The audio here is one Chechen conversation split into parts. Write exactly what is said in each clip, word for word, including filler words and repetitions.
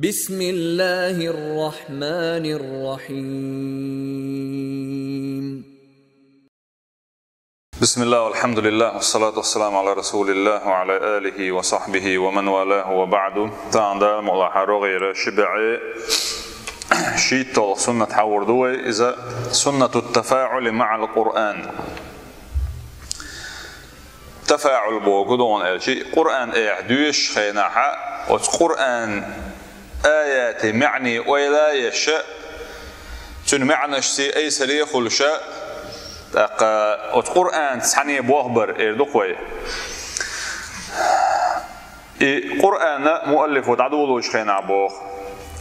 بسم الله الرحمن الرحيم. بسم الله والحمد لله والصلاة والسلام على رسول الله وعلى آله وصحبه ومن والاه وبعد. Тахан Дала мукъ лахь рогӀера ши бӀаь шийтталгӀа суннат хьахьор ду вай, иза سنة التفاعل مع القرآن. ТафаӀул боху догӀун аьлчи, Къуръан эхь доьшучу хенахьа, оцу Къуръан аятийн маьӀний ойла а еш, цуьнан маьӀнашций айсаре а хуьлуш, тӀаккха оцу Къуръанца цхьаьна болх бар эр ду-кх вай. И Къуръана муаллифо дӀадолучу хенахь боху,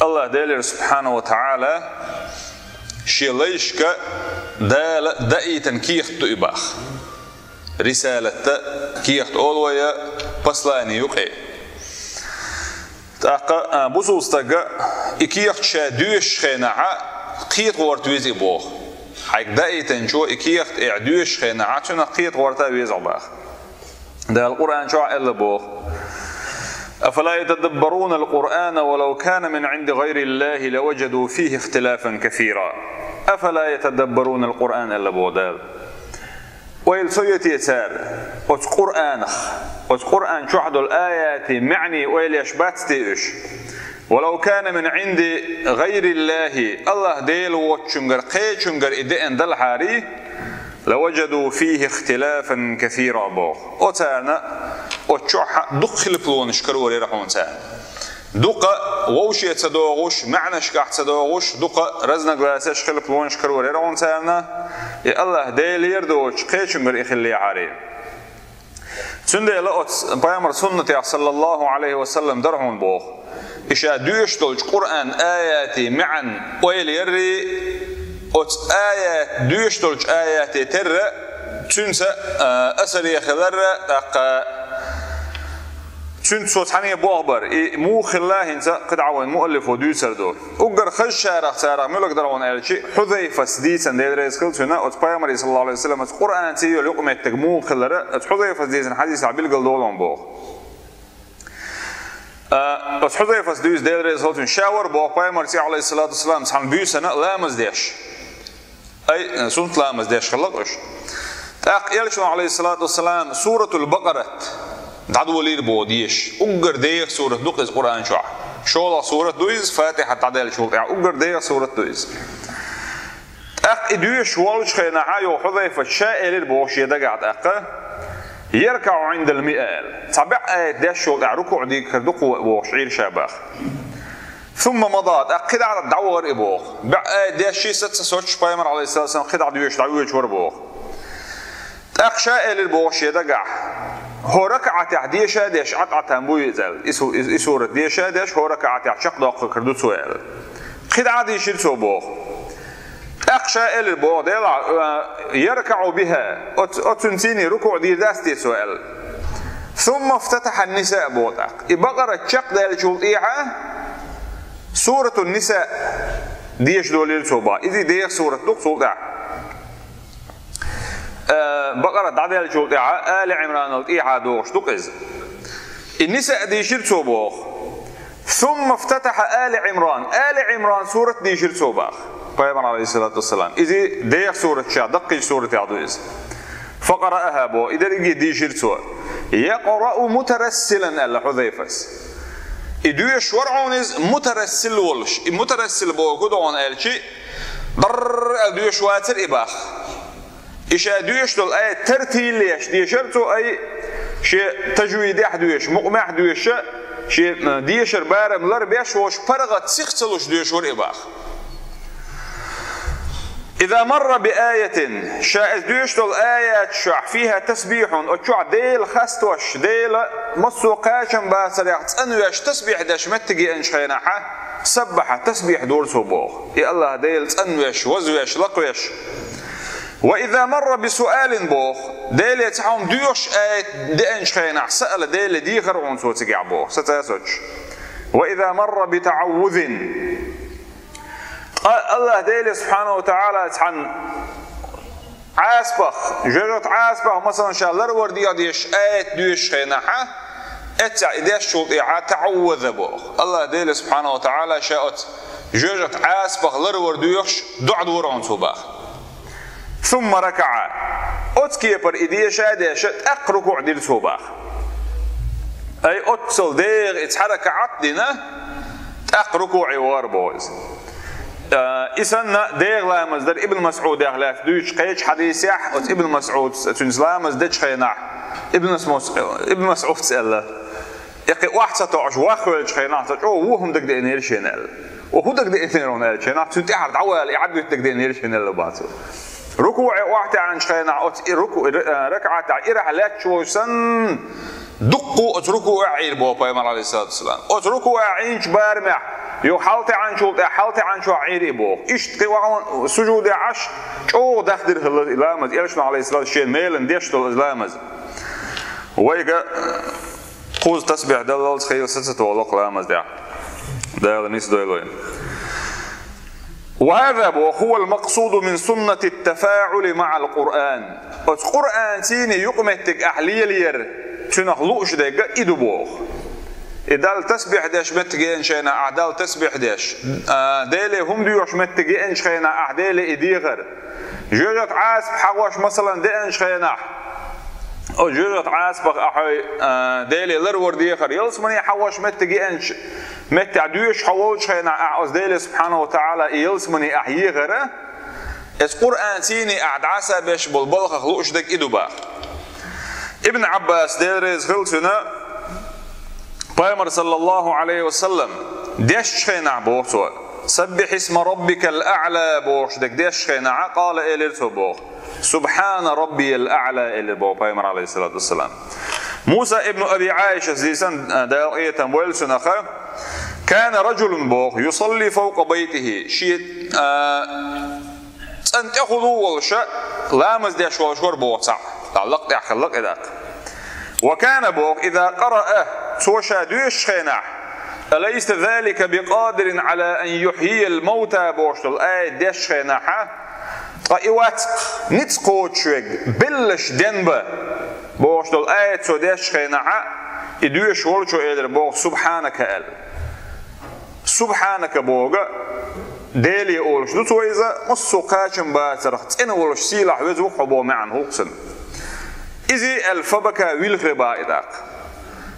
АллахӀ Делера субхьанаху ва таӀала шен лайшка Дала даийтина кехат ду и боху. Рисалат кехат олу вай, послани юкъе. ТӀаккха, а, бусалба стага и кехат ша доьшучу хенахьа кхета гӀорта веза и боху. Хьайга даийтинчо и кехат эхь доьшучу хенахьа цунах кхета гӀорта веза боху. Дала Къуръан чохь аьлла боху: أفلا يتدبرون القرآن ولو كان من عند غير الله لوجدوا فيه اختلافا كثيرا. أفلا يتدبرون القرآن аьлла боху Дала. Ойла ца йо те цара оцу Къуръанах, оцу Къуръан чохь долу аятийн маьӀний ойла еш бац те уьш? ولو كان من عند غير الله, АллахӀ Дела воцучуьнгара кхечуьнгара и деана далахьарий, لوجدوا فيه اختلافا كثيرا боху. Оцарна оцу чохь дукха хилаплонаш карор яра хьуна царна. Дукха вовше ца догӀуш, маьӀнашкахь ца догӀуш, дукха разногласеш, хилаплонаш карор яра хьуна царна, и АллахӀ Делера доцуш кхечуьнгара и хиллехьарий. Цундела оцу пайхамар суннатехь, саллаллаху Ӏалайхи ва саллам, дара хьуна боху. И ша доьшуш долчу Къуръан аятийн маьӀна ойла яррий, оцу аят, доьшуш долчу аятийн терра, цуьнца, а, асаре хиларра, тӀаккха цуьнца цо цхьаьна болх бар. И муха хилла хӀинца кхидӀа вайн муаллифо дуьйцур ду. Уггар хазачарах царах муьлха дара хьуна аьлчи, Хьузайфас дийцина, Дела реза хила цунна, оцу пайхамаран, саллаллаху Ӏалайхи ва саллам, оцу Къуръанций йолу юкъаметтиг муха хилара, оцу Хьузайфас дийцина хьадисехь билгал долу боху. А, оцу Хьузайфас дуьйцу, Дела реза хила цунна, ша вара боху пайхамарций, Ӏалайхиссалату вассалам, цхьана буьйсана ламаз деш. Ай, суннат ламаз деш хилла уьш. ТӀаккха Элчано, Ӏалайхиссалату вассалам, Суратул-Бакъарат дӀадолийра боху дешаш. Уггар деха сурат ду-кх иза Къуръан чохь. ШолгӀа сурат ду иза, Фатихьат дӀадаьллачул тӀаьхьа уггар деха сурат ду иза. ТӀаккха и доьшуш волчу хенахь, йо, Хьузайфас ша элира боху шен дагахь тӀаккха: «ЯркаӀу Ӏиндал миа», – аьлла. Цхьа бӀе аят дешначул тӀаьхьа рукуӀ дийр ду-кх ву бохуш Ӏийра ша боху. «Сумма мада», тӀаккха кхидӀа дӀавахара и боху. БӀе аят дешча саца соцуш пайхамар, Ӏалайхиссалату вассалам, кхидӀа доьшуш дӀавоьдуш вара боху. ТӀаккха ша элира боху шен дагахь: «ХӀо ракаӀатехь деша а деш, Ӏад Ӏа там бу иза», – аьлла. И су-, и, и сурат деша а деш, хӀо ракаӀатехь чекхдоккхур ду цо, аьлла. КхидӀа а дийшира цо боху. ТӀаккха ша элира боху, Дела, а, «ЯркаӀу биха», оц-, оцуьнций рукуӀ дийр дац те цо, аьлла. «Сумма фтатаха ан-Ниса», – боху тӀаккха. И Бакъарат чекхдаьллачул тӀаьхьа Суратун-Ниса деша долийра цо боху. Иза деха сурат ду-кх цул тӀаьхьа. Э, Бакъарат дӀадаьллачул тӀаьхьа Али Ӏимранал тӀаьхьа догӀуш ду-кх иза. И Ниса дийшира цо боху. «Сумма фтатаха Али Ӏимран». Али Ӏимран сурат дийшира цо боху. Пайхамар, Ӏалайхиссалату вассалам. Иза деха сурат ша, даккхийчу суратех ду иза. «Факъарааха», – боху, и дерриге дийшира цо. «ЯкъраӀу мутарассилан», – аьлла Хьузайфас. И доьшуш вара хьуна иза мутарассил волуш. И мутарассил боху хӀун ду хьуна аьлчи, дарр аьлла доьшуш вацара и боху. И ша доьшуш долу аят тартил еш дешара цо, ай, шен тажвидехь доьшуш, мукъамехь доьшуш, шен, м, дешар барам лар беш волуш, паргӀат сих ца луш доьшуш вара и боху. «Иза марра би аятин», ша иза доьшуш долу аят чохь, «фиха тасбихьун», оцу чохь Дела хастош, Дела массо а кхачам бацарехь цӀанвеш тасбихь деш меттиг еанчу хенахь, «саббаха», тасбихь дора цо боху. И АллахӀ Дела цӀанвеш, вазвеш, лакхвеш. «Ва иза марра би суалин», – боху, Деле цхьа хӀума доьхуш аят деанчу хенахь, саала, Деле дехара хьуна цо цигахь боху, саца соцуш. «Ва иза марра би таӀаввузин». Ткъа АллахӀ Деле, субхьанаху ва таӀала, цхьана Ӏаспах, жоьжахати Ӏаспах, масалан, ша ларвар дегӀ деш аят доьшуш хенахь, Эццахь и дешчул тӀехьа таӀавваза боху. АллахӀ Дела субхьанаху ва таӀала ша оцу жоьжахатин Ӏазапах ларвар доьхуш, доӀа дора хьуна цо баха. Сумма ракаӀа. Оцу кепара и деша а деша, тӀаккха рукуӀ дира цо баха. Ай, оццул дегӀа и цхьа ракаӀат дина, тӀаккха рукуӀе вахара боху иза. А, и санна дегӀан ламаз дара Ибн МасӀудах лаьцна дуьйцучу кхечу хьадисехь, оцу Ибн МасӀудца цуьнца ламаз дечу хенахь, Ибн Мас-, Ибн МасӀудца аьлла: «И кхин охьа ца тоьуш, вахвеллачу хенахь, сан чӀогӀа вон хӀума дагадеанера шена», — аьлла. «Вон хӀун дагадеанера хьуна?» — аьлла. «Шен нах цуьнан тӀаьхьара дӀавала, и Ӏадвитта дагадеанера шена», — аьлла боху цо. РукуӀе охьатаьӀначу хенахь, оцу и руку-, ра-, ракаӀатехь ирахь лаьтташ волуш санна, дуккха а оцу рукуӀехь Ӏийра боху пайхамар, алейхиссалату вассалам. Оцу рукуӀехь Ӏийначу барамехь, юха хьалатаьӀначул тӀаьхьа хьалатаьӀначохь Ӏийра и боху. Иштта кхин вахана сужуде Ӏаш, чӀогӀа дахдира хилла и ламаз, элчано, алейхиссалату, шена мелан деш долу иза ламаз. Вайга кхузза тасбихь даллалц хийла саца тохалуш ламаз дехь. Дала нисдойла вай. وهذا هو المقصود من سنة التفاعل مع القرآن. Оцу Къуръанций юкъаметтиг ахь лелаяр, цуьнах лууш дерг и ду боху. И Далла тасбихь деш меттиг еана шайна ахь Далла тасбихь деш, а, Деле хӀума доьхуш меттиг еана шайна ахь Деле и дехар. Жоьжахатин Ӏазап хьахош, масалан, деанчу хенахь, оцу жоьжахатин Ӏазапах ахь хьой, а, Деле ларвар дехар, ялсамане хьахош меттиг еанчу меттехь доьшуш хьо волчу хенахь ахь оцу Деле субхьанаху ва таӀала и ялсамане ахь ехара, иза Къуръанций ахь дӀаса беш болу балхах лууш дерг и ду боху. Ибн Ӏаббас, Дела реза хила цунна, пайхамар, саллаллаху Ӏалайхи ва саллам, дешчу хенахь боху цо: «Саббихь исма раббикал аъла», бохуш дерг дешчу хенахь, къала, элира цо боху: «Субхана раббиял аъла», элира боху пайхамар, алейхиссалату вассалам. Муса ибн Аби Ӏайшас дийцина, Дала къинхетам бойла цунах: «Кана раджулун», боху, «юсалли фавкъа байтихи», шен, а, цӀан тӀехула волуш ламаз деш волуш вара боху цхьаъ. Лакха тӀехь хилла и дакъа. «Ва кана», боху, «иза къараа», цо ша доьшучу хенахь, «алайса залика бикъадирин ала ан юхьйиял маута», бохуш долу аят дешчу хенахь, ткъа и вац-кх ницкъ кхочуш верг беллаш ден бан, бохуш долу аят цо дешчу хенахь, и доьшуш волчо элира боху: «Субханака», аьлла. «Субханака» боху, Деле олуш ду цо иза, массо а кхачам бацарх цӀена волуш, сийлахь, веза ву хьо боху маьӀна хӀокху цуьнан. Иза аьлла, «фабака», вилхира боху и дакъа.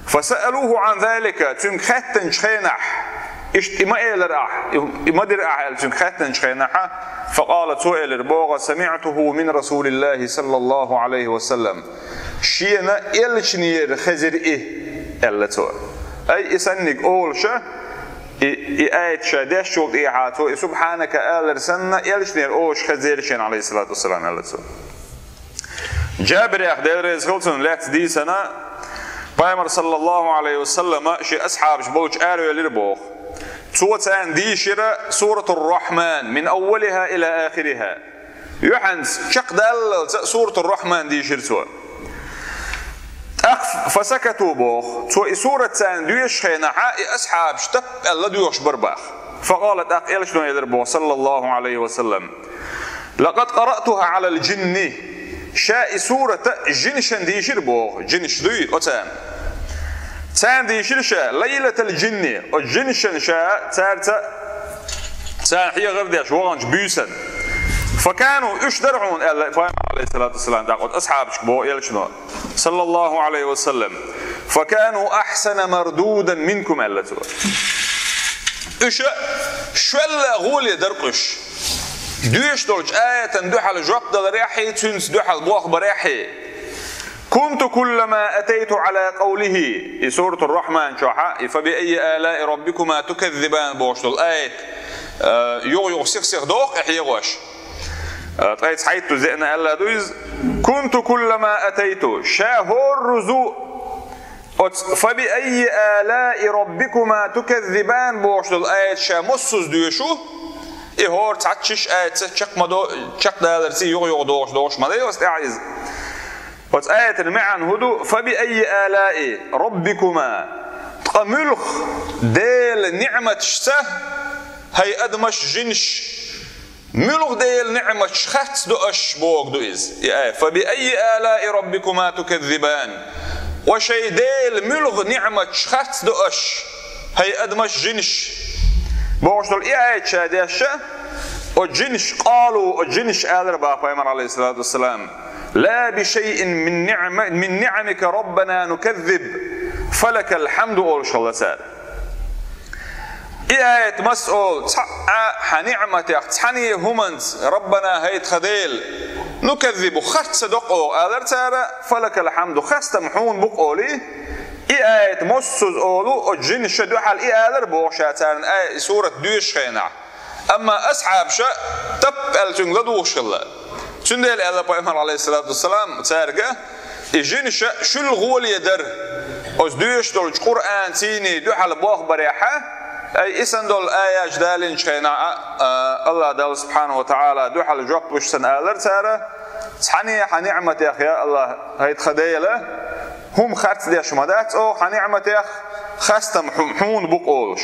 «Фасаалуху ан залика», цуьнга хаьттинчу хенахь, иштта и ма элира ахь, и, и ма дира ахь аьлла цуьнга хаьттинчу хенахь, факъала, цо элира боху: «Самиътуху мин Расулиллахи саллаллаху Ӏалайхи ва саллам». Шена элчанера хезира и, аьлла цо. Ай, и санниг олуш, и, и аят ша дешчул тӀехьа цо и «Субханака» алар санна, элчанера олуш хезира шена, алейхиссалату вассалам, аьлла цо. Джабирах, Дела реза хила цунна, лаьцна дийцина, пайхамар, саллаллаху Ӏалайхи ва саллама, шен асхьабаш болчу аравелира боху. Цо царна дийшира Суратур Рахман, мин аввалиха ила ахириха. Юьхьанца чекхдаллалца Суратур Рахман дийшира цо. ТӀаккха «фасакату» боху. Цо и сурат царна доьшучу хенахь, и асхьабаш тап аьлла доьхуш бара боху. Факъала, тӀаккха элчано элира боху, саллаллаху Ӏалайхи ва саллам: «Лакъад къараътуха Ӏалал джинни». Ша и сурат жинашна дийшира боху, жинаш дуй оцарна. Царна дийшира ша, лайлатал джинни, оцу жинашна ша цаьрца, царна хьехар деш ваханчу буьйсанна. «Факану», уьш дара хьуна, аьлла пайхамар, алейхиссалату вассалам, тӀаккха оцу асхьабашка боху элчано, саллаллаху Ӏалайхи ва саллам: «Факану ахсана мардудан минкум», аьлла цо. Уьш шолла гӀоле дара-кх уьш. Доьшуш долчу аятана дуьхьал жоп даларехь а, цуьнца дуьхьал болх барехь а. «Кунту куллама атайту Ӏала къавлихи», и Суратур Рахман чохь, и «Фабиаййи алаи раббикума туказзибан» бохуш долу аят, э, юха-юха сих-сих доху и хьехош. Э, ткъа цхьайтта зеана аьлла ду иза: «Кунту куллама атайту», ша хӀоррузу оцу «Фабиаййи алаи раббикума туказзибан» бохуш долу аят ша массуза доьшу, и хӀора цхьацца аятца чекх ма до-, чекхдаларца юха-юха дохуш, дохуш ма дай оцу тӀехь иза. Оцу аятан маьӀна хӀун ду: «Фабиаййи алаи раббикума», ткъа муьлха Делан ниӀматашца, хӀай адамаш, жинаш, муьлха Делан ниӀматаш хецна ду аш, боху ду иза. И аят: «Фабиаййи алаи раббикума туказзибан». Ва шайн Дела муьлха ниӀматаш харц до аш, хӀай адамаш, жинаш. Бохуш долу и аят ша дешча, о жинаш къалу, о жинаш алар баха пайхамар, алейхиссалату вассалам: «Ла би шайин мин ниӀма-, мин ниӀамика Раббана нуказзиб, фалакал хьамду», олуш хилла цара. И аят мас олу, цхьа а хьан ниӀматех, цхьаьна хӀуманца, Раббана, хӀай тхан Дела, нуказзибу, харц ца до-кх оха, алар цара, фалакал хьамду, хастам хьуна бу-кх олий. И аят массаза олу, о жинаша дуьхьал и алар боху ша царна, ай, и сурат доьшуш хенахь. Амма асхьабаша тап аьлла цуьнга ладугӀуш хилла. Цундела аьлла пайхамар, алейхиссалату вассалам, цаьрга: «И жинаша шуьла гӀоле дара оцу доьшуш долчу Къуръан цийний дуьхьал болх барехьа, ай, и санна долу аяташ далийначу хенахь а, а, Аллах Далла субхьанаху ва таӀала дуьхьал жоп луш санна», алар цара, цхьаьна хьан ниӀматех, я Аллах, хӀай тхан Дела, хӀума харц деш ма дац оха хьан ниӀматех, хастам хьу-, хьуна бу-кх олуш.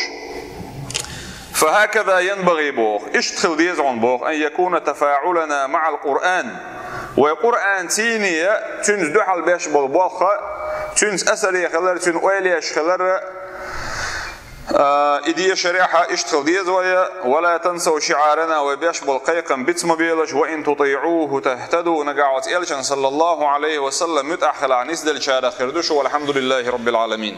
«Фа хӀаказа янбагӀи», боху, иштта хила деза хьуна боху, «ан якуна тафаӀулана маӀал Къуръан». Вай Къуръан цийний, цуьнца дуьхьал беш болу болх, цуьнца асаре хилар, цуьнан ойла еш хилар, а, и дешарехь иштта хила деза вай, «ва ла тансав шиӀарана», вай беш болу кхайкхам биц ма белаш, «ва ин тутиӀуху тахӀтаду», нагахь оцу элчан, саллаллаху Ӏалайхи ва саллам, муьтӀахь хилахь, нисделлачарах хир ду шу, валхьамдулиллахи раббил Ӏаламин.